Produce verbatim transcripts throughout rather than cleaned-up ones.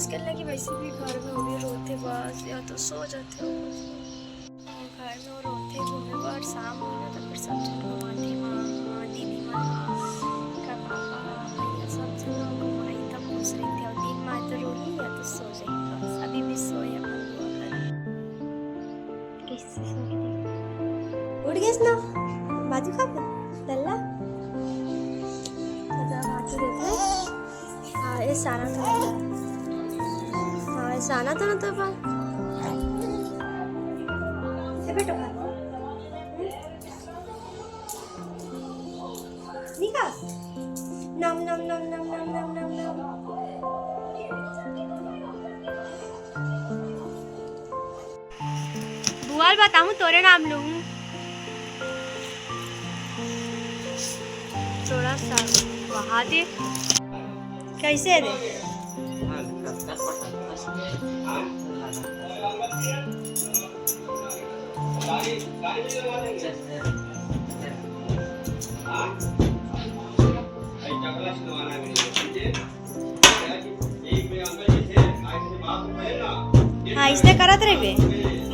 आजकल लगी वैसे भी घर में वो भी रोथे बस, या तो सो जाथे हो। घर में वो रोथे घूमे बर, शाम होही ना तो फिर सब झन घुमाथे माँ, माँ, दीदी मन, का पापा, भैया सब झन घुमाही तब खुश रहिथे। और दिन में तो रोही या तो सो जाही बस। अभी भी सोए अपन बुआ घर। कैसे सो गई? उठ गइस ना? बाजू खा के? लल्ला? अच्छा, बाजू देते हैं। हाँ, ये साना तो। हाँ, ये साना तो ना तो बा। ये बेटा खा। नहीं खा? नम, नम, नम। बुआ ल बताहूँ, तोरे नाम लूँ। थोड़ा सा बहा दे। कैसे दे? हाँ, इसने करत रहिबे,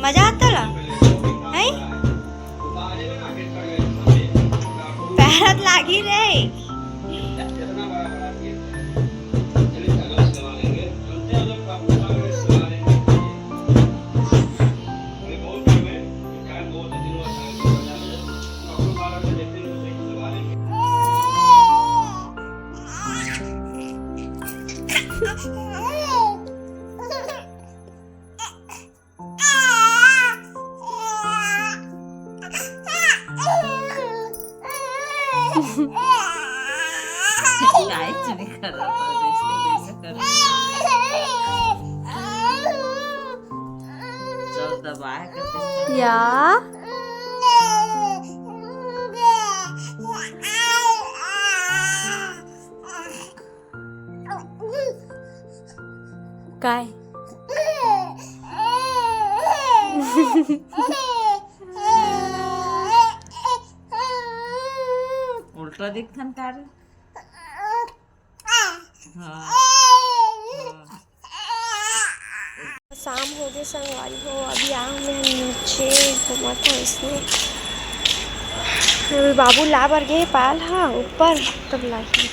मजा आता ला, हैं? पैरत लागी रे। नाइच भी खराब हो, जैसे, जैसे खराब। जब दबाए करते हैं। या। काय? उल्टा दिखथन का रे? हाँ। हाँ। शाम हो गए संगवारी हो, अभी आए हँव मैं नीचे, घूमत हँव इसने। अभी बाबू ला बर गे पाल हा ऊपर, तब लाही।